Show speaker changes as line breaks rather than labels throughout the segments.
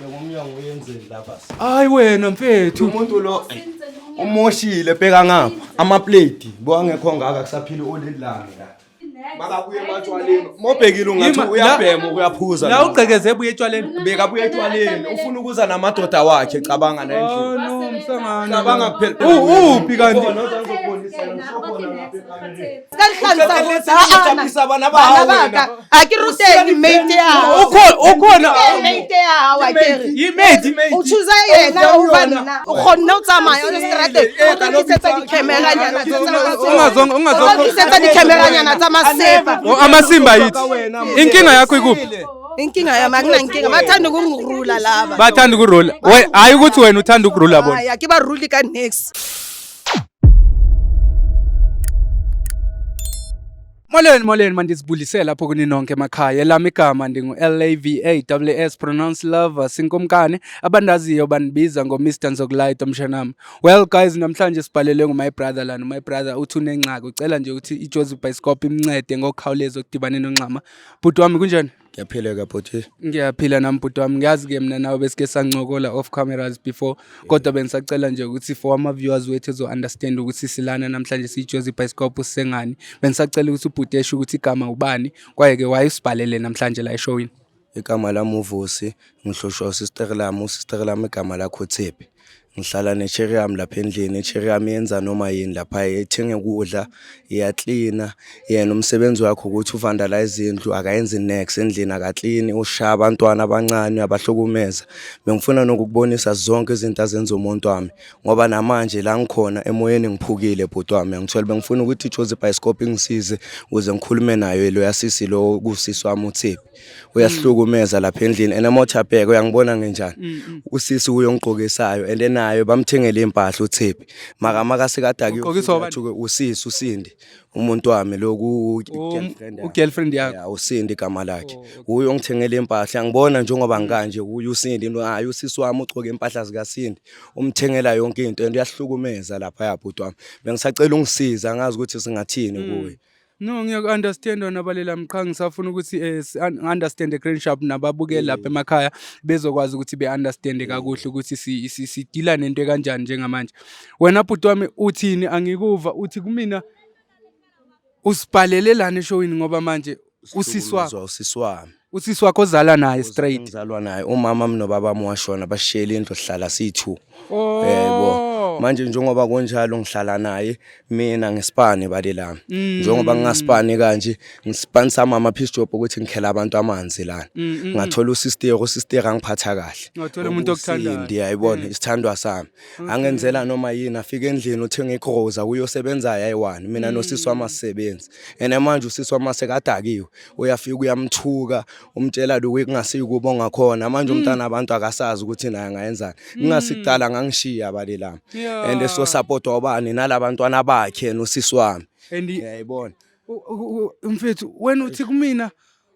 Bheka umnyango uyenzeni lapha.
Hayi wena mfethu.
Umuntu lo umoshile bheka ngapha amaplate bowangekho ngaka kusaphila oleli lami la. Makabuye ematshwaleni. Mobhekile ungathi uyabhema uyaphuza.
La ugqekeze ebuye etshwaleni.
Bekabuye etshwaleni ufuna ukuza namadoda wakhe cabanga la endlini.
Oh no msangano.
Cabanga kuphela.
Uphi kanti?
Khona uzangizokubonisa ngisokhona lapha ekamereni.
Ka
bana ba hao
bana ba ka a ke ruteng mate ya hao.
Ukhona
mate ya hao a ke re.
Yi-mate.
O choose yena over nna. O kgonne ho tsamaya o le seterateng. O tlo tlisetsa di-camera-nyana tse tsa
Ungazo-
O tlo tlisetsa di-camera-nyana tsa masepa.
Oh, amasimba yithi. Inkinga yakho ikuphi?
Inkinga yami akunankinga. Bathanda ukungirula laba.
Bathanda ukurula. We hayi ukuthi wena uthanda ukurula bona.
Hayi, a ke ba rule ka niks.
Molweni molweni mandizibulise lapho kuni nonke emakhaya. Elami igama ndingu LAVAWS pronounce lover sinkomkane abandaziyo bandibiza ngo Mr Nzokulayita mshanami. Well guys namhlanje sibhalelwe ngu my brother lana. My brother uthi unengxaki ucela nje ukuthi iJozi Bioscope imncede ngokukhawuleza okudibane nongxama. Bhuti wami kunjani?
Ngiyaphileka bhuti.
Ngiyaphila nami bhuti wami ngiyazi-ke mina nawe besike sancokola off cameras before kodwa bengisacela nje ukuthi for ama-viewers wethu ezo-understand ukuthi silana namhlanje siyijozi bioscope sisengani bengisacela ukuthi ubhuti esho ukuthi igama ubani kwaye-ke wayesibhalele namhlanje la eshowini.
Igama lami uVusi, ngihlushwa usister lami, usister lami igama lakho Thephi. Ngihlala ne-cherry yami lapha endlini, i-cherry yami yenza noma yini lapha, ithenga ukudla, iyaklina. Yena umsebenzi wakhe ukuthi uvandalize izindlu, akayenzi nex endlini, akaklini, ushaya abantwana abancane, uyabahlukumeza. Bengifuna nokukubonisa zonke izinto azenza umuntu wami ngoba namanje la ngikhona emoyeni ngiphukile bhuti wami, ngithola bengifuna ukuthi iJozi Bioscope ingisize ukuze ngikhulume nayo lo yasisi lo kusisi wami uThephi. Uyasihlukumeza lapha endlini and uma uthapeka uyangibona ngenjani usisi uyongigqokisayo and nayo bamthengele impahla uThephi maka maka sekadakiwe
Ugqokiswa ubani?
futhi usisi uSindi umuntu wami loku girlfriend yakhe.
U-girlfriend yakho.
Ya, uSindi igama lakhe uye ongithengele impahla ngibona njengoba ngikanje uye uSindi no hayi usisi wami ugcoke impahla zikaSindi umthengela yonke into and uyahlukumeza lapha yabhuti wami bengisacela ungisiza angazi ukuthi singathini kuye.
No ngiyaku-understand wena balela mqha ngisafuna ukuthi understand grand sharp nababukeli lapha emakhaya bezokwazi ukuthi be-understande kakuhle ukuthi sidila nento ekanjani njengamanje. Wena bhuti wami uthini angikuva uthi kumina usibhalele lana eshowini ngoba manje usisi wakho
usisi wami
usisi wakho ozala naye straight.
Ngizalwa naye umama nobaba wami washona bashiyela indlu sihlala siyi-two.
Oh.
Yebo. Manje njengoba kunjalo ngihlala naye mina ngisipane bale lami. Njengoba ngingasipani kanje ngisipani mama piece job ukuthi ngikhela abantu amanzi lana. Ngathola usister usister angiphatha kahle.
Ngathola umuntu okuthandayo.
Usindi yayibona isithandwa sami. Angenzela noma yini afika endlini uthenga igroza uyosebenza yayi-one mina nosisi wami asisebenzi. And manje usisi wami sekadakiwe uyafika uyamthuka umtshela lokhu kungasikubo ongakhona manje umntana abantu akasazi ukuthi naye angayenzani kungasikudala ngangishiya bale lami and so support wabani nalabantwana bakhe nosisi wami
And
uyayibona
mfethu wena uthi kumina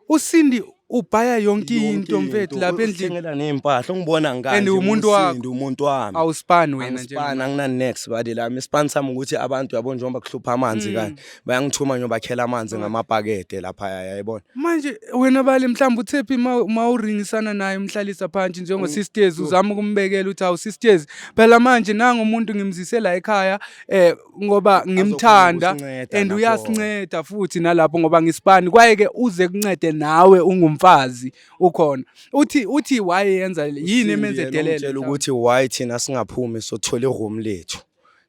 uSindi ubhaya yonke into mfethu lapha endlini
uthengela ney'mpahla ungibona ngikanje
And umuntu wakho.
uSindi, umuntu wami
awusipani wena nje.
Angisipani angina nex bade lami isipani sami ukuthi abantu yabo njengoba kuhlupha amanzi kanje bayangithuma njengoba amanzi ngamabhakede lapha yayibona.
Manje wena bale mhlawumbe uThephi ma uringisana naye umhlalisa phansi njengo sisters uzama ukumbekela ukuthi awu sisters phela manje nanga umuntu ngimzise la ekhaya ngoba ngimthanda
ukusinceda
and
nakhona.
uyasinceda futhi nalapho ngoba ngisipani kwaye ke uze kuncede nawe ungumfazi ukhona uthi why yenza yini emenze
Usindi yena
delele
ungitshela ukuthi why thina singaphumi sothola iroom lethu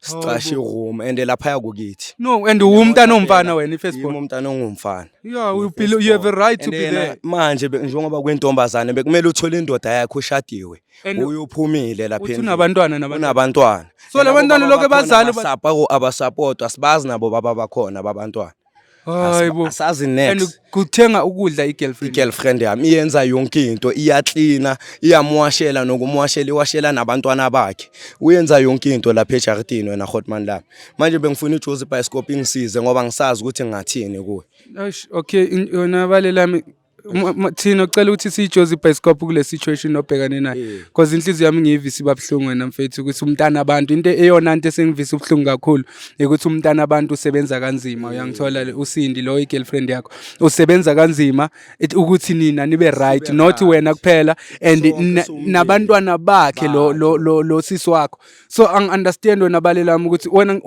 sicashe iroom and laphaya kukithi
No and uwumntana ongumfana wena i-firstborn.
Yimi umntana ongumfana
Yeah, you have a right to
And
be
yena
there.
manje njengoba kwentombazane bekumele uthole indoda yakho ushadiwe
And
uyophumile lapha
uthi
endlini.
unabantwana nabantwana.
Unabantwana.
So labantwana
Nabo
lokho
bakhona
abazali
abasapotwa asibazi nabo baba bakhona babantwana.
Hayi bo.
Asazi
And
next.
kuthenga ukudla i-girlfriend.
I-girlfriend yami iyenza yonke into iyaklina iyamuwashela nokumuwashela iwashela nabantwana bakhe uyenza yonke into lapha ejaridini wena hotman lami manje bengifuna iJozi Bioscope ingisize ngoba ngisazi ukuthi ngingathini kuwe.
Eish, okay yona bale lami Thina ucela ukuthi siyijozi ibhayisikobho kule situation obhekane nayo, because inhliziyo yami ngiyivisa iba buhlungu wena mfethu, ukuthi umntana abantu, into eyona nto esengivisa ubuhlungu kakhulu ukuthi umntana abantu usebenza kanzima, uyangithola? Usindi lo, i-girlfriend yakho, usebenza kanzima ukuthi nina nibe right, not wena kuphela and
Sonke siwumndeni.
Nabantwana bakhe lo sisi wakho. So angi-understand wena balelami ukuthi wena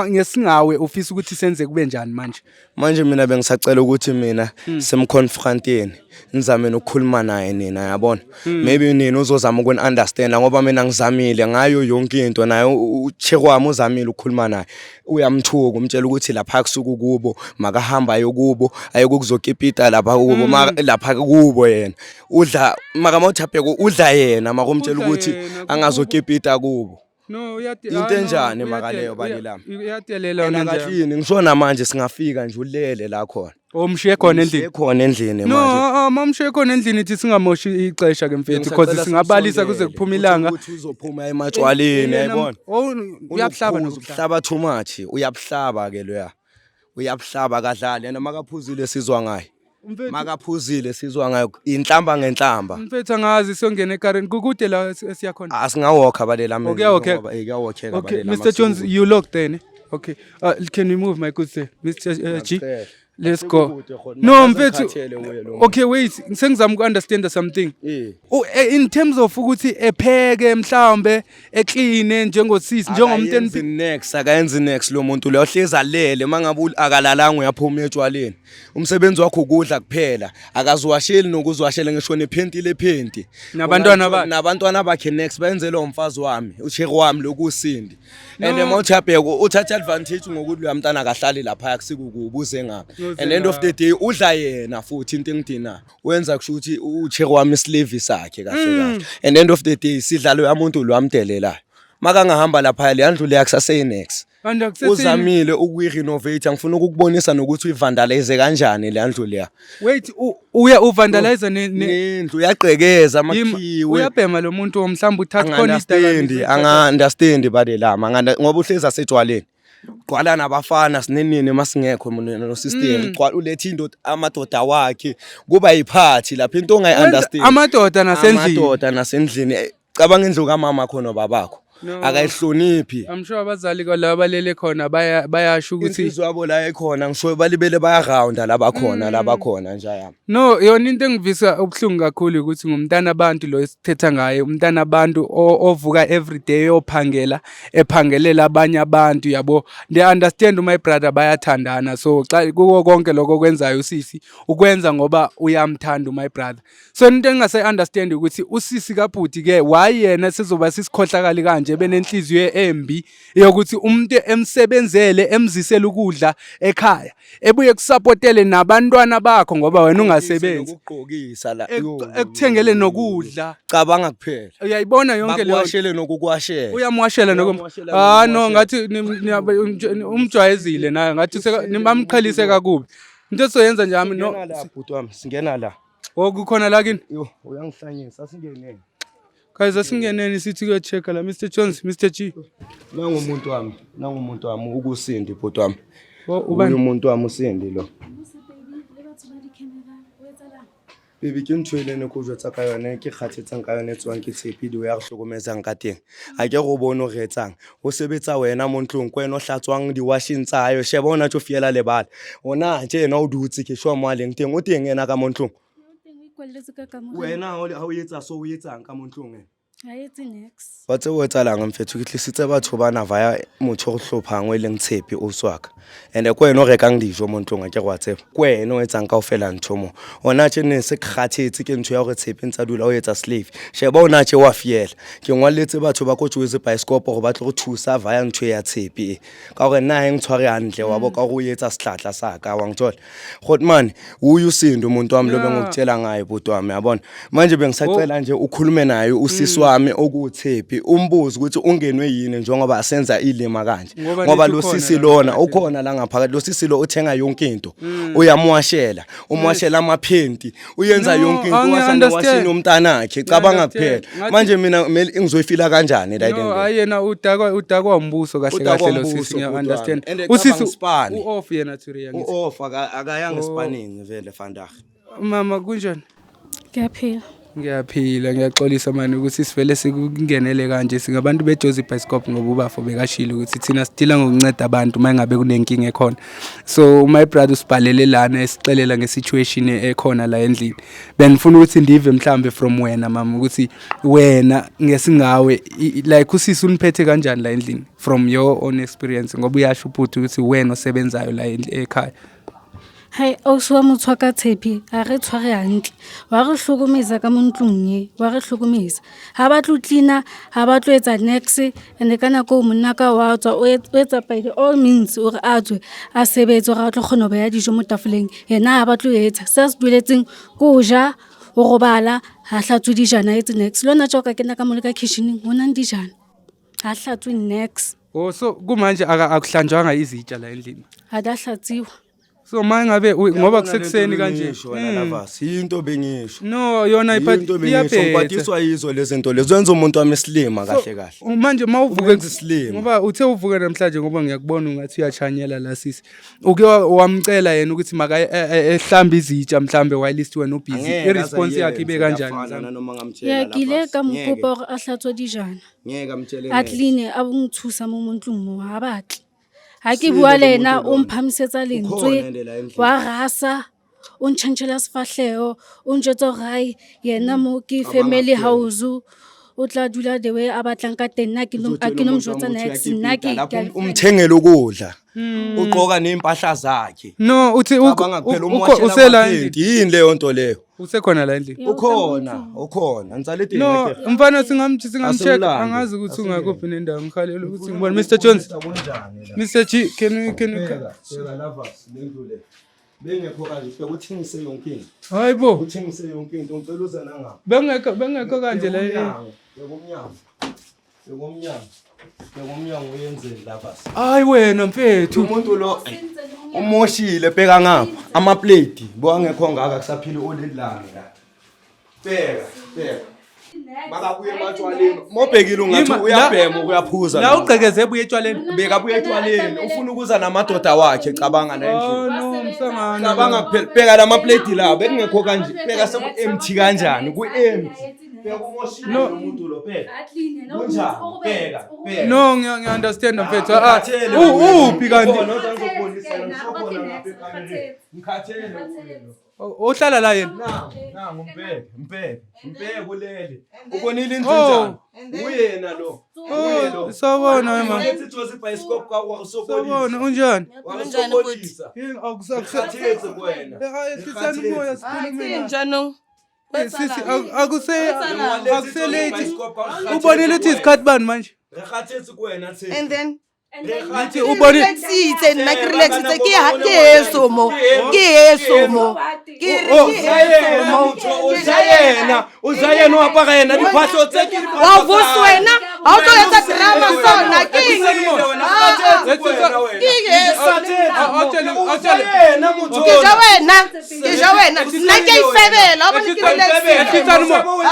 ngesingawe ufisa ukuthi senze kube njani manje.
Manje mina bengisacela ukuthi mina simconfronteni, nizame nokukhuluma naye nina, yabona, maybe nina uzozama ukuni-understanda, ngoba mina ngizamile ngayo yonke into. Naye ucheke wami uzamile ukukhuluma naye, uyamthuka, umtshela ukuthi lapha kusuku kubo, makahamba aye kubo, ayokuzokipita lapha kubo. Lapha kubo yena udla, makamawuthapheko udla yena, makumtshela
Udla
ukuthi
yena,
angazokipita kubo.
No,
Into enjani makaleyo, balelami?
Uyadelela
Yena
wena nje.
Akahlini ngisho namanje, singafika nje ulele la khona.
Umshiye khona endlini?
Umshiye khona endlini
No,
manje.
Mamshiye khona endlini, ithi singamoshi ixesha ke mfethu, because
Ngisacela
singabalisa kuze
simsondele.
kuphume ilanga.
Uthi uzophuma ematshwaleni, yayibona.
Oh, uyabuhlaba
Unokuphuza,
nokuhlaba.
ubuhlaba too much, uyabuhlaba ke loya, uyabuhlaba, kadlali yena. Makaphuzile sizwa ngaye.
Mfethu,
Makaphuzile sizwa ngayo inhlamba ngenhlamba.
Mfethu, angazi, siyongena ekareni, kukude la esiya khona.
Asingawokha balela.
Oh, kuyawokheka?
Kuyawokheka.
Okay, Mr Jones, you locked then, eh? Okay. Can we move, my good sir? Mr G. Let's go. No, mfethu. Okay, wait. Sengizama uku-understand something. Oh, in terms of ukuthi epheke mhlawumbe, eclean njengosisi, njengomuntu
Akayenzi nex, akayenzi nex lo muntu lo, uhlezi alele. Mangabe akalalanga uyaphuma etshwaleni. Umsebenzi wakho ukudla kuphela, akaziwasheli nokuziwashela, ngisho nephenti lephenti.
Nabantwana bakhe?
Nabantwana bakhe nex, benzele umfazi wami, ucheke wami lokusindi. And mawuthi uyabheka, uthatha advantage ngokuthi loya mntana akahlali lapha, kusikukubi, uze ngapha.
Uze
And end of the day udla yena futhi. Into engidina wenza kusho ukuthi ucheke wami islave sakhe kahle kahle, and end of the day sidla loya muntu lo amdelelayo. Makangahamba lapha, le ndlu leya kusaseyinex.
And akusethini-
Uzamile ukuyi-renovate, ngifuna ukukubonisa nokuthi uyivandalize kanjani le ndlu leya.
Wait, uya uvandalize ne
Nendlu uyagqekeza, amakhiwe.
Uyabhema lo muntu, mhlawumbe uthatha khona
Angi-understandi,
isidakamizwa.
anga-understandi badelama, ngoba uhlezi asetshwaleni, gcwala nabafana sinenini masingekho mina nosisteri, gcwala ulethe indoda, amadoda wakhe, kuba yiphathi lapha, into ongayi-understand.
Amadoda nasendlini.
Amadoda nasendlini. Cabanga indlu kamama khona babakho.
No.
Akayihloniphi.
I'm sure abazali kwala balele khona bayasho ukuthi
Inhliziyo yabo la ekhona, ngisho balibele bayarounda labakhona, labakhona nje yami.
No, yona into engivisa ubuhlungu kakhulu ukuthi ngumntana abantu lo esithetha ngaye, umntana abantu ovuka every day yophangela, ephangelela abanye abantu, yabo. They understand, my brother, bayathandana. So xa kuko konke lokho okwenzayo usisi, ukwenza ngoba uyamthanda my brother. So into engingase understand ukuthi usisi kabhuti ke, why yena sizoba sisikhohlakali kanje, benenhliziyo embi yokuthi umuntu emsebenzele, emzisele ukudla ekhaya, ebuye kusupportele nabantwana bakho ngoba wena ungasebenzi,
Nokugqokisa la.
Ekuthengele nokudla.
Cabanga kuphela.
Uyayibona yonke leyo nto.
Bakuwashele nokukuwashela.
Uyamwashela nokum
Uyamwashela.
Ah, no.
Nokumwashela.
Ngathi umjwayezile naye, ngathi bamqhelise kakubi. Into esizoyenza nje ami no.
Singena la bhuti wami, singena la.
Oh, kukhona la kini?
Yo, uyangihlanyisa, asingeneni.
Guys, asingeneni sithi kuyo-check la. Mr Jones, Mr G.
Nangumuntu wami, nangumuntu wami ukusindi bhuti wami.
Oh,
Uyu
ubani?
umuntu wami usindi lo.
Le batho ba di-camera o etsalang?
Baby, ke ntho e leng ko jwetsa ka yone, ke kgathetsang ka yone, e tswang ke Tshepi, di ya re hlokometsang ka teng. Ha ke re o bone hore re etsang. Ho sebetsa wena mo ntlong, ke wena o hlatswang di-washing tsa hae. Sheba ona tlo fiela lebala. Ona tje yena o dutse, ke sure mo a leng teng. O teng yena ka mo ntlong.
O teng, o ikwalletse ka kamoreng.
Wena ha o etsa so, o etsang ka mo ntlong wena?
Ha etse niks.
Wa tseba o etsahalang mfethu? Ke tlisitse batho bana via motho o re hlophang, o e leng Tshepi, ausi wa ka. And-e ke wena o rekang dijo mo ntlong, akere wa tseba. Ke wena o etsang kaofela ntho mo. Hona tje ne se ke kgathetse ke ntho ya hore Tshepi ntsa dula o etsa slave. Sheba ona tje wa fiela. Ke ngwalletse batho ba ko Jozi Bioscope hore ba tlo re thusa via ntho ya Tshepi e. Ka hore nna ha e ntshware hantle, wa bo, ka hore o etsa sehlatla sa ka, wa ngithola. Grootman, uye usinde umuntu wami lo bengikutshela ngaye bhuti wami, yabona. Manje bengisacela nje ukhulume naye usisi wami okuTshepi, umbuze ukuthi ungenwe yini njengoba asenza ilima kanje.
Ngoba
Ngoba
nithi
lo
ukhona
sisi
la
lona
ngaphakathi.
Ukhona la ngaphakathi. Lo sisi lo uthenga yonke into. Uyamwashela, umwashela amaphenti, uyenza
No,
yonke into, uwasha
angi-understand.
newashini umntanakhe. Cabanga
Ngi-understand.
kuphela. Manje mina kumele ngizoyifila kanjani la
No,
into?
hayi, yena udakwa umbuso kahle
Udakwa
kahle lo
umbuso,
sisi, ngiya
bhuti wami.
understand.
And
Usisi
cabanga isipani.
u-off yena today, angithi?
U-off, akayanga esipanini vele vandag.
Mama, kunjani?
Ngiyaphila.
Ngiyaphila, ngiyaxolisa mani ukuthi sivele sikungenele kanje. Singabantu beJozi Bioscope ngoba ubafo bekashilo ukuthi thina sidila ngokunceda abantu uma ngabe kunenkinga ekhona. So my brother usibhalele lana esixelela ngesituation ekhona la endlini. Bengifuna ukuthi ndive mhlambe from wena mama ukuthi wena ngesingawe like usisi uniphethe kanjani la endlini from your own experience, ngoba uyasho ubhuti ukuthi wena osebenzayo la ekhaya.
Hai, ausi wa motho wa ka Tshepi, ha re tshware hantle. Wa re hlokomeza ka mo ntlong e, wa re hlokomeza. Ha ba tlo cleaner, ha ba tlo etsa niks, and ka nako eo monna ka wa tswa, o etsa by the all means hore a tswe a sebetse hore a tlo kgona ho beha dijo mo tafoleng. Yena ha ba tlo etsa. Se a se dueletseng ke ho ja, ho robala, ha hlatswe dijana, ha etse niks. Le hona tje ha o ka kena ka mo le ka kitchen-eng, ho na le dijana. Ha hlatswe niks.
Oh, so kumanje akuhlanjwanga izitsha la endlini?
Ha di a hlatsiwa.
So mangabe ngoba kusekuseni kanje.
Wena Lavas, yinto bengisho.
No, yona
Yinto bengisho,
iyaphetha.
ngikwatiswa yizo lezi zinto lezi. Wenza umuntu wami isilima kahle kahle.
Manje mawuvuke
Umenza isilima.
Ngoba uthe uvuke namhlanje, ngoba ngiyakubona ungathi uyachanyela la sisi. Uke wamcela yena ukuthi maka ehlambe izitsha mhlambe while ist wena ubusy.
Angeke
I-response
aze
yakhe ibe
ayenze,
kanjani?
kuyafana
Mzami?
nanoma ngamtshela
Ya, ke ile
Lavas.
ka mo
Ngeke.
kopa hore a hlatswe dijana.
Ngeke amtshele
A
next.
clean, a bo nthusa mo mo ntlong mo, ha batle. Ha ke
Usile
bua
lo
le yena,
muntu
o
lona.
mphamisetsa lentswe,
Ukhona ende la endlini.
wa rasa, o ntjhentjhela sefahleho, o njwetsa hore hai yena mo ke
Cabanga
family
kuphela.
house, o tla dula the way a batlang ka teng, nna ha ke
Uzotshela
no mo
umuntu
jwetsa
wami ukuthi
niks, nna
uyakipita, lapho
ke a
umthengele ukudla, ugqoka ney'mpahla zakhe.
No, uthi
Cabanga kuphela, umwashela
usela
amaphenti. Yini leyo nto leyo?
Usekhona la endlini?
Ya,
Ukhona, ukhona. Ngisalidinga
No,
ikhefu.
mfana, singamcheck.
Asimlande.
Angazi ukuthi ungakuphi nendawo, ngihalela ukuthi ngibone Mr Jones.
Kunjani la?
Mr G, can you
Bheka, bheka Lavas, le ndlu le. Bengekho kanje, bheka uthengise yonke into.
Hayibo.
Uthengise yonke into, ngicela uze nangapha.
Bengekho kanje la.
Bheka umnyango, bheka umnyango. Bheka umnyango uyenzeni Lavas.
Hayi wena mfethu.
Umuntu lo umoshile, bheka ngapha. Amaplate bowangekho ngaka, kusaphila oleli lami la. Bheka, bheka. Makabuye ematshwaleni. Mobhekile ungathi uyabhema, uyaphuza.
La ugqekeze ebuye etshwaleni.
Bekabuya etshwaleni, ufuna ukuza namadoda wakhe, cabanga la endlini.
Oh no, msangano.
Cabanga kuphela, bheka la maplate la, bekungekho kanje. Bheka seku-empty kanjani, ku-empty. Bheka umoshile
No.
lo muntu lo, bheka. Kunjani? Bheka, bheka.
No, ngiya understand mfethu. Ah,
Ngikhathele
uphi kanti?
Ukhona, oza ngizokubonisa, ngisokhona ngapha ekamereni. Ngikhathele kuye lo.
Ohlala la yena.
Nangu, nangu, mbheke, mbheke, mbheke ulele. Ubonile indlu
Oh.
njani? Uyena lo. Uye lo.
Oh, sawubona wema.
Ulethe iJozi Bioscope
Sawubona, unjani?
wakusokolisa.
Yini
Ngikhathele kuwena.
Ehlisani umoya, sikhulume.
Njani?
Sisi, akuse late. Ubonile ukuthi isikhathi bani manje?
Ngikhathele kuwena Thembi.
And then
Ngithi ubonile
relaxitse, nna ke relaxitse, ke heso mo, ke heso mo, ke re
Oh,
ke heso mo.
Uza yena, uza yena, o apara yena diphahlo tse ke diphahlo
Wa
tsa
vusi
hae.
wena, ha o tlo etsa drama sona ke eng? Ke heso.
Yena motho
Ke ja wena, ke ja wena, nna ke a ifebela, wa bona ke relaxitse.
Ehlisani umoya.
Ah,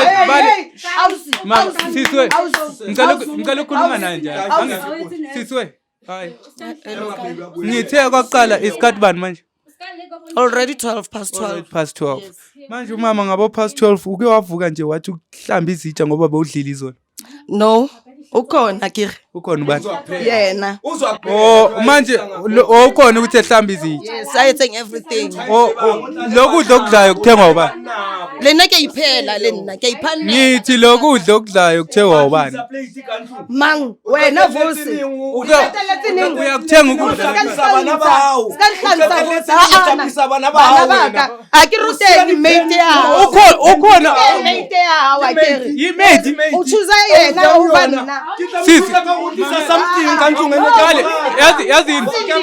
hey,
Bale.
hey, ausi,
Ma,
ausi,
siswe.
ausi,
Ngicela ukukhuluma naye nje. Siswe. Hayi. Ngithe kwaqala isikhathi bani manje?
Already 12 past 12.
Past 12. Manje umama ngabo past 12 uke wavuka nje wathi ukuhlamba izitsha ngoba bewudlile izolo?
No, ukhona kere.
Ukhona ubani?
Yena.
Oh, manje ukhona ukuthi ehlamba izitsha.
Yes, I think everything.
Oh, lokudla okudlayo kuthengwa ubani?
Le nna ke a iphela, le nna ke a ipha nna.
Ngithi lokudla okudlayo kuthengwa ubani?
Mang wena Vusi?
Uyakuthenga ukudla?
A ke ruteng mate ya hao.
Ukhona, ukhona.
Mate ya hao a kere.
Yimate.
O choose yena over nna.
Sisi.
Something ka ntlong ene.
Kale, yazi yini?
Cindy,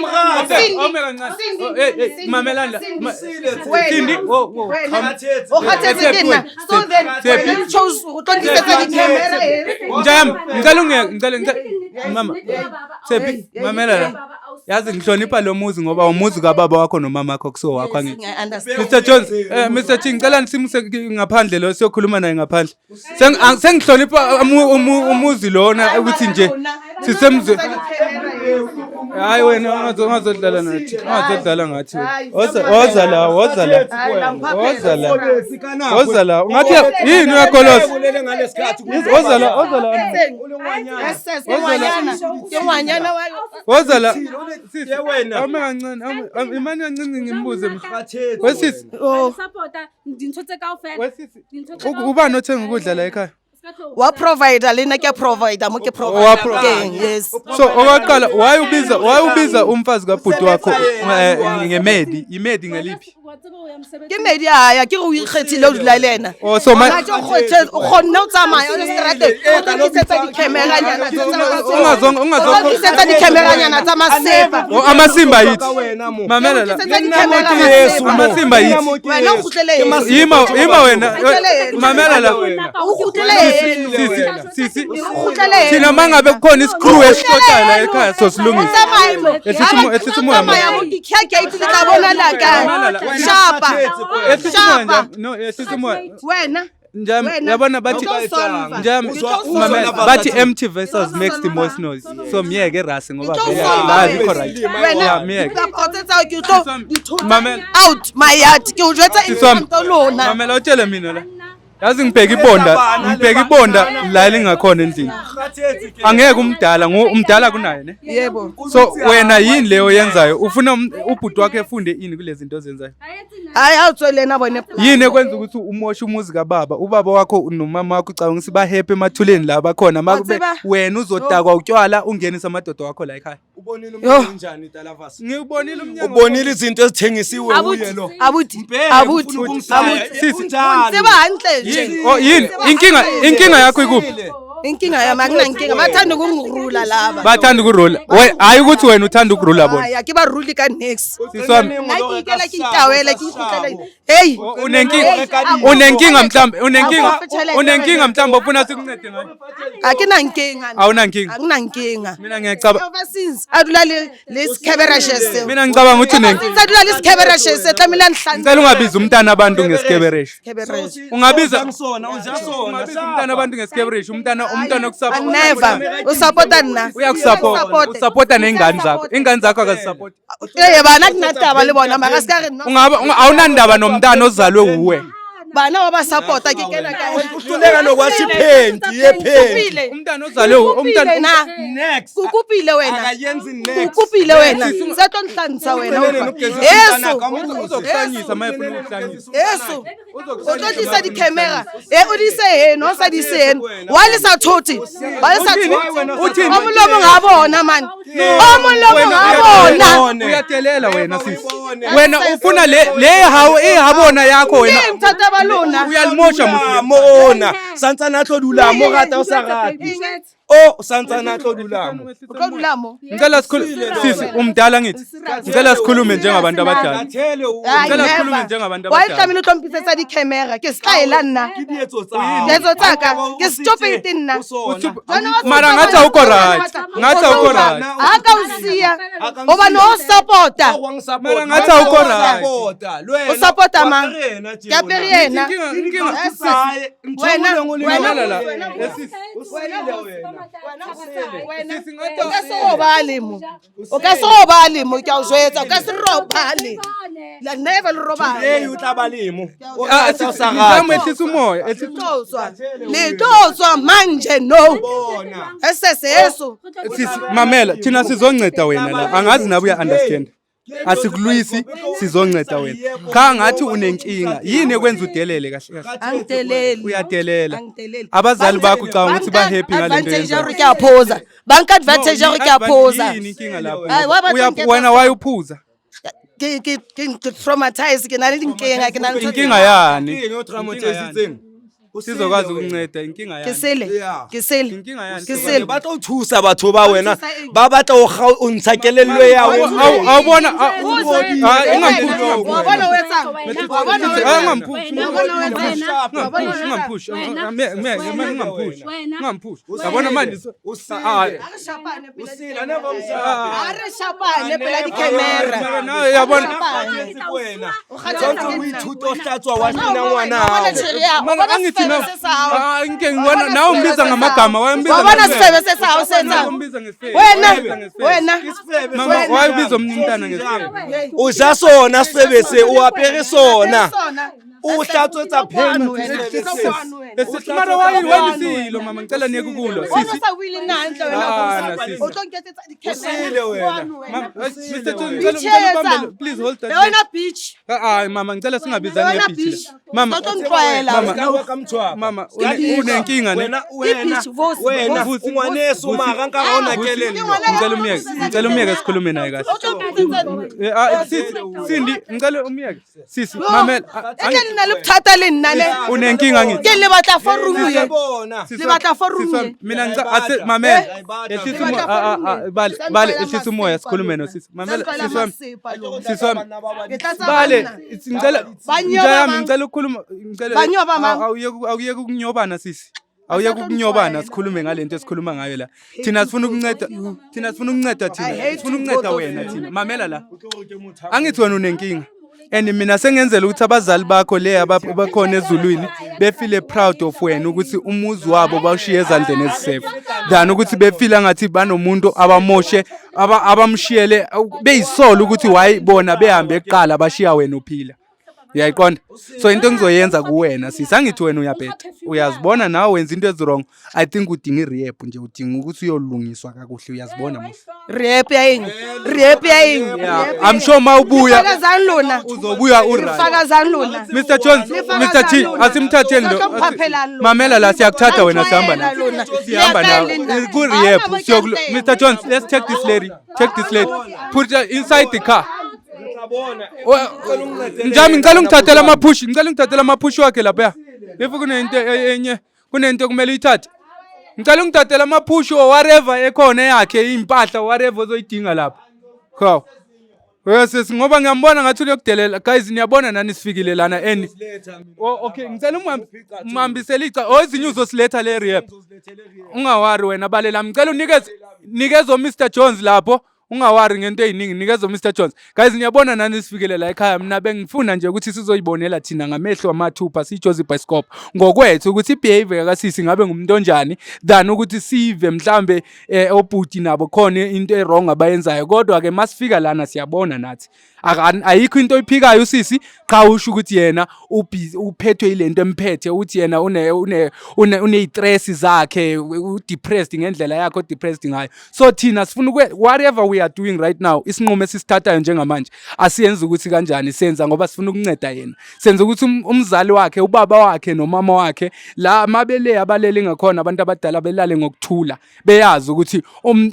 Ome kancane.
Cindy,
Oh, hey, hey,
Cindy,
mamelani la.
Cindy.
Cindy,
Wena.
oh,
Wena.
come.
O kgathetse ke nna. So then
Tshepi.
wena you chose go tlo ntlisetsa di-camera e.
Njayami, ngicela ungeke, ngicela mama. Tshepi, mamela la. Yazi ngihlonipha lo muzi ngoba umuzi kababa wakho nomama wakho, kusuka wakho angithi.
I understand.
Mr Jones, Mr G, ngicela nisimuse ngaphandle lo, siyokhuluma naye ngaphandle. Sengihlonipha umuzi lona ukuthi nje sisemzini. Hayi wena, ungazodlala nathi, ungazodlala ngathi wena. Woza, woza la, woza la. Woza la. Woza la. Ungathi yini uyagoloza? Woza la, woza la.
Ke ngwanyana wa
Woza la. Sisi,
Ye wena.
ame kancane, imani kancane ngimbuze. Wesisi,
Oh.
Support-a dintho tse kaofela.
wesisi.
Dintho tse
Ubani othenga ukudla la ekhaya?
Wa provider le nna ke a provider mo, ke
Wa
provider
pro-
teng, yes.
So okokuqala, why ubiza umfazi kabhuti wakho ngemedi? Imedi ngeliphi?
Ke medi aya ke re o ikgethile o dula le ena.
Oh, so
Ga ke o kgonne o tsamaya o le seterateng, o tlo tlisetsa di-camera-nyana
Ungazo-
o tlo tlisetsa di-camera-nyana tsa masepa.
Oh, amasimba yithi. Mamela la.
Tlisetsa di-camera masepa.
Amasimba yithi.
Wena o kgutlele eno.
Yima, yima wena.
Kgutlele eno.
Mamela la.
O kgutlele eno.
Sisi, sisi.
O kgutlele eno.
Thina mangabe kukhona iscrew esishotayo la ekhaya, sosilungisa.
Tsamaye mo.
Ehlisa umoya, ma.
Tsamaya mo, ke kea gate le tla bona la kae.
Mamela la.
Shapa.
Ehlisa umoya
Shapa.
nje. No, ehlisa umoya.
Wena.
Njami,
Wena.
yabona bathi
Ngitlo solva.
njami,
Ngitlo solva.
mamela, bathi empty vessels makes the most noise. So miyeke rasi ngoba
Ngitlo
vele
solva
la
wena.
ayikho right.
Wena.
Yeah, miyeke.
Dipapatso tsa ke tlo dithota
Mamela.
out my yard, ke o jwetsa
Sisi wami,
in front of lona.
Mamela, utshele mina la. Yazi ngibheka ibonda, ngibheka ibonda la elingakhona endlini. Angeke umdala, umdala kunaye ne.
Yebo.
So wena yini leyo oyenzayo? Ufuna ubhuti wakhe efunde ini kulezi zinto ozenzayo?
Hayi, ha o tswe le ena bone.
Yini ekwenza ukuthi umoshe umuzi kababa? Ubaba wakho nomama wakho ucabanga ukuthi ba-happy emathuleni la bakhona, makube
Watseba.
wena uzodakwa utywala ungenise amadoda wakho la ekhaya.
Ubonile
Yo.
umnyango unjani, Talavas?
Ngiwubonile umnyango.
Ubonile izinto ezithengisiwe
Abuti,
uye lo.
abuti,
Mbheke,
abuti,
ufuna ukungisaya.
abuti.
Sisi.
Unjalo.
Tseba hantle nje.
Yini? Oh, yini? Inkinga yakho ikuphi?
Inkinga yami, akunankinga, bathanda ukungirula laba.
Bathanda ukurula. We, hayi ukuthi wena uthanda ukurula bona.
Hayi, ke ba rule ka niks.
Sisi wami,
Nna ke ikela, ke itawele, ke ikgutlele. Hey.
Unenkinga, unenkinga mhlambe, unenkinga, unenkinga mhlambe ofuna sikuncede ngayo.
Ha ke na nkinga.
Awunankinga.
Akunankinga.
Mina ngiyacaba
Ever since a dula le sekhebereshe seo.
Mina ngicabanga ukuthi unenkinga.
Since a dula le sekhebereshe se tlamehile a nhlantshe.
Ngicela ungabizi umntana abantu ngesikebereshe.
Sekhebereshe.
Ungabiza
Ungisona, unjasona.
Ungabiza umntana abantu ngesikebereshe, umntwana
I never. O support-a nna.
Uyakusupport. Usupporta ney'ngane zakho. Ingane zakho akazisupport.
Ee, bana ke na taba le bona, mara se ka re nna.
Ungaba awunandaba nomntana ozalwe wuwe.
Bana wa ba support-a, ke kena kae?
Uhluleka nokwasha iphenti yephenti.
Kopile.
Umntana ozalwe umntana
Na.
Next.
Kukopile wena.
Akayenzi next.
Kukopile wena. Se tlo nhlantsha wena.
Ucelele
Utlwa.
nokugezisa
Eso.
umntanakho, amubuze.
Uzokuhlanyisa uma efuna ukuhlanyisa.
Eso. O tlo tlisa di-camera. E o di ise heno, o sa di ise heno. Wa le sa thote. Wa le sa
Uthini?
thote.
Uthini?
O molomo ga bona man. O molomo
Wena
ga bona.
Uyadelela wena sisi. Wena ufuna le hawo ihabona yakho wena.
Ke bothata ba lona.
Uyalimosha musi.
Mona santsane a tlo dula mo, rata o sa rate, o santsane a tlo dula mo.
O tlo dula mo.
Ngicela sikhulume sisi, umdala ngithi. Ngicela sikhulume njengabantu abadala.
Athele u
Ai,
Ngicela
never.
sikhulume njengabantu
Why
abadala.
tlamehile o tlo mpitsetsa di-camera? Ke setlaela nna.
Ke dietso tsa
Ditso tsa ka. Ke stupid nna. Jwana wa
Mara ngathi awukho right. Ngathi awukho right.
Ha ka o siya. Hobane o support-a.
Mara ngathi awukho right.
O support-a mang? Ke apere yena. Wena, wena,
Mamela la.
wena,
Eh, sisi.
wena.
Sisi, ngathi
O ka se robale mo. O ka se robale mo, ke a o jwetsa. O ka se robale. La never le robale.
Ee, o tla ba lemo. O
Ah,
rata o
sisi,
sa
ngizama
rate.
ehlisa umoya.
Le tlo tswa. Le tlo tswa manje no.
Bona.
Eseseso.
Sisi, mamela, thina sizonceda wena la. Angazi nawe uya understand. Asikulwisi, sizonceda wena. Cha, ngathi unenkinga. Yini ekwenza udelele kahle kahle?
Angideleli.
Uyadelela.
Angideleli.
Abazali bakho ucabanga ukuthi ba happy ngale nto
Advantage ya
yenzayo.
hore ke a phosa. Ba nka advantage ya hore ke a phosa.
Yini inkinga lapho?
Ai, wa batla nketsa-
Wena wayuphuza.
Ke traumatized, ke na le dinkinga, ke na le ntho tse-
Inkinga yani?
Ke eng o traumatizitseng?
Sizokwazi ukunceda inkinga
Ke
yani.
sele.
Yeah.
Ke sele.
Inkinga yani.
Ke sele.
Ba tlo o thusa batho ba wena.
Ba thusa eng?
Ba batla o ntsha kelello ya wena.
Awubona, ingamphushi.
Wa bona o etsang? Wa bona o
Ah,
etsang?
ungamphushi.
Wa bona o etsang? Wa bona o etsang?
Ungamphushi. Ungamphushi. Ungamphushi. Yabona manje ah,
Ha re shapane pela
Usile, never
Ha re shapane pela di-camera.
Mara nawe yabona
Wena. Tshwanetse o ithute ho hlatswa wa hlina ngwana
Wa bona
hao.
tjhere ya- wa
Mara
bona
angithi
sefebe sifebe se sa hao.
Ah, nke ngibona nawe umbiza ngamagama, wayembiza
Wa bona
ngesifebe.
sifebe se sa hao se etsang?
Umbiza ngesifebe.
Wena,
Umbiza ngesifebe.
wena.
Mama, why ubiza omunye umntana ngesifebe?
O ja sona sefebe se, o apere sona, o hlatswetsa pheno sefebe se.
Mara wayisilo mama, ngicela niyeke ukulwa
Wena
sisi.
o sa buile nna hantle wena.
Ah, na sisi.
O tlo nketsetsa
Usile
dikhemere.
wena.
Kwano wena.
Mama, Mr. Jones,
Bitch
ngicela
etsa.
ubambele, please hold that.
Le wena bitch.
Ah, ah, mama, ngicela
Le
singabizani
wena
ngebhithi
bitch.
la. Mama,
O tlo ntlwaela.
Mama.
Mama,
mama, unenkinga ne?
wena wena
Bitch, Vusi,
wena
Vusi.
ungwaneso mara nka ga ona kelello.
Ngicela umyeke, ngicela umyeke sikhulume naye kahle.
O tlo mpitsetsa.
Ah, sisi, Cindy, ngicela umyeke. Sisi, mamela. Ah,
E ke le na le bothata le nna ne.
Unenkinga ngithi.
Ke le batla for room ye.
Bona.
Sisi
Le
wami,
batla for room
sisi wami,
ye.
mina ngicela ase mamela. Ehlisa
Le
umoya,
batla
ah,
for
ah,
room ye.
bale,
Sa
bale,
ntlwaela
ehlisa umoya
masepa
sikhulume
lona.
nosisi. Mamela,
Sa
sisi wami.
masepa lona.
Sisi wami.
Ke tla tsa
Bale,
banna.
ngicela
Banyoba
ngicela
mang?
ngicela ukukhuluma, ngicela
Banyoba mang?
Awuyeke ukunyobana sisi. Awuyeke ukunyobana, sikhulume ngalento esikhuluma ngayo la. Thina sifuna ukunceda, thina sifuna ukunceda thina.
I hate
Sifuna
you
ukunceda
both of
wena
you.
thina. Mamela la. Angithi wena unenkinga. And mina sengenzela ukuthi abazali bakho le abakhona ezulwini befeel proud of wena ukuthi umuzi wabo bawushiye ezandleni ezisafe than ukuthi befeel ngathi banomuntu abamoshe abamshiyele beyisola ukuthi why bona behambe kuqala bashiya wena uphila. Uyayiqonda? So into engizoyenza kuwena sisi, angithi wena uyabheda, uyazibona nawe wenza into ezi-wrong. I think udinga i-rehab nje, udinga ukuthi uyolungiswa kakuhle, uyazibona mos.
Rehab ya eng? Rehab ya eng?
Yeah, I'm sure mawubuya
Fakazani lona.
uzobuya uright.
Fakazani lona.
Mr Jones, Mr T, asimthatheni lo.
Sotlomphaphela lona.
Mamela la, siyakuthatha wena, sihamba nawe.
Lona.
Sihamba nawe. Ku rehab. Mr Jones, let's take this lady. Take this lady. Put her inside the car. Njami, ngicela ungithathele amaphushi, ngicela ungithathele amaphushi wakhe lapha. If kunento enye, kunento kumele uyithathe. Ngicela ungithathele amaphushi or whatever ekhona yakhe, impahla, whatever ozoyidinga lapha. Hawu. Yes, ngoba ngiyambona ngathi uyokudelela. Guys, niyabona nani sifikile lana and Oh, okay, ngicela umhambisele ica. Oh, ezinye uzosiletha le rehab. Ungawari wena, balela. Ngicela unikeze nikeze Mr Jones lapho. Ungawari ngento eziningi, nikeze Mr Jones. Guys, niyabona nani sifikele la ekhaya. Mina bengifuna nje ukuthi sizoyibonela thina ngamehlo amathupha sijozi bioscope ngokwethu ukuthi ibehavior kasisi ngabe ngumuntu onjani than ukuthi sive mhlambe obhuti nabo khona into e-wrong abayenzayo. Kodwa ke masifika lana siyabona nathi ayikho into oyiphikayo usisi, qha usho ukuthi yena ubhizi uphethwe yilento emphethe, uthi yena une une une une-stress zakhe, u-depressed ngendlela yakhe o-depressed ngayo. So thina sifuna whatever we are doing right now, isinqumo esisithathayo njengamanje asiyenzi ukuthi kanjani, senza ngoba sifuna ukunceda yena, senza ukuthi umzali wakhe, ubaba wakhe nomama wakhe la mabele abalele ngakhona, abantu abadala belale ngokuthula, beyazi ukuthi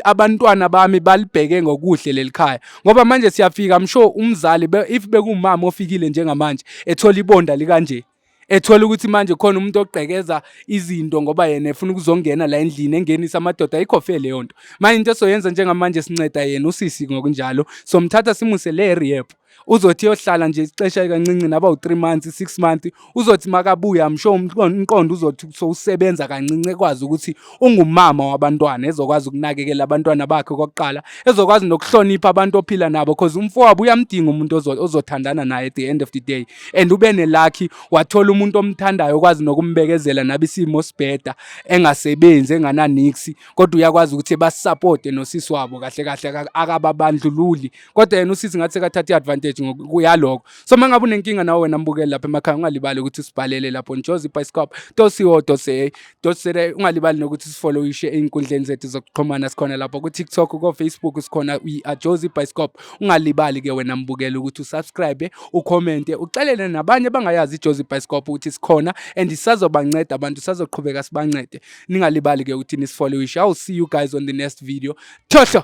abantwana bami balibheke ngokuhle leli khaya. Ngoba manje siyafika, I'm sure umzali if bekumama ofikile njengamanje ethola ibonda likanje, ethola ukuthi manje khona umuntu ogqekeza izinto ngoba yena efuna ukuzongena la endlini engenisa amadoda, ayikho fair leyo nto. Manje into esoyenza njengamanje, sinceda yena usisi ngokunjalo, somthatha simuse le rehab, uzothi yohlala nje ixesha kancinci naba u-3 months, 6 months, uzothi makabuya, I'm sure umqondo uzothi sowusebenza kancinci, ekwazi ukuthi ungumama wabantwana, ezokwazi ukunakekela abantwana bakhe kokuqala, ezokwazi nokuhlonipha abantu ophila nabo, cause umfowabo uyamdinga umuntu ozothandana naye at the end of the day. And ube nelucky wathola umuntu omthandayo, okwazi nokumbekezela nabe isimo sibheda, engasebenzi, engananiksi, kodwa uyakwazi ukuthi basupporte nosisi wabo kahle kahle, akababandlululi. Kodwa yena usisi ngathi sekathatha i-advantage yalokho. So uma ngabe unenkinga nawe wena mbukeli lapha emakhaya, ungalibali ukuthi usibhalele lapho jozibioscope.co.za .za. Ungalibali nokuthi sifollowishe ey'nkundleni zethu zokuxhumana, sikhona lapho ku-TikTok, ko-Facebook sikhona, we are Jozi Bioscope. Ungalibali ke wena mbukeli ukuthi usubscribe, ucommente, uxelele nabanye abangayazi iJozi Bioscope ukuthi sikhona and sisazobanceda abantu, sisazoqhubeka sibancede. Ningalibali ke ukuthi nisifollowishe. I'll see you guys on the next video. Thohlo.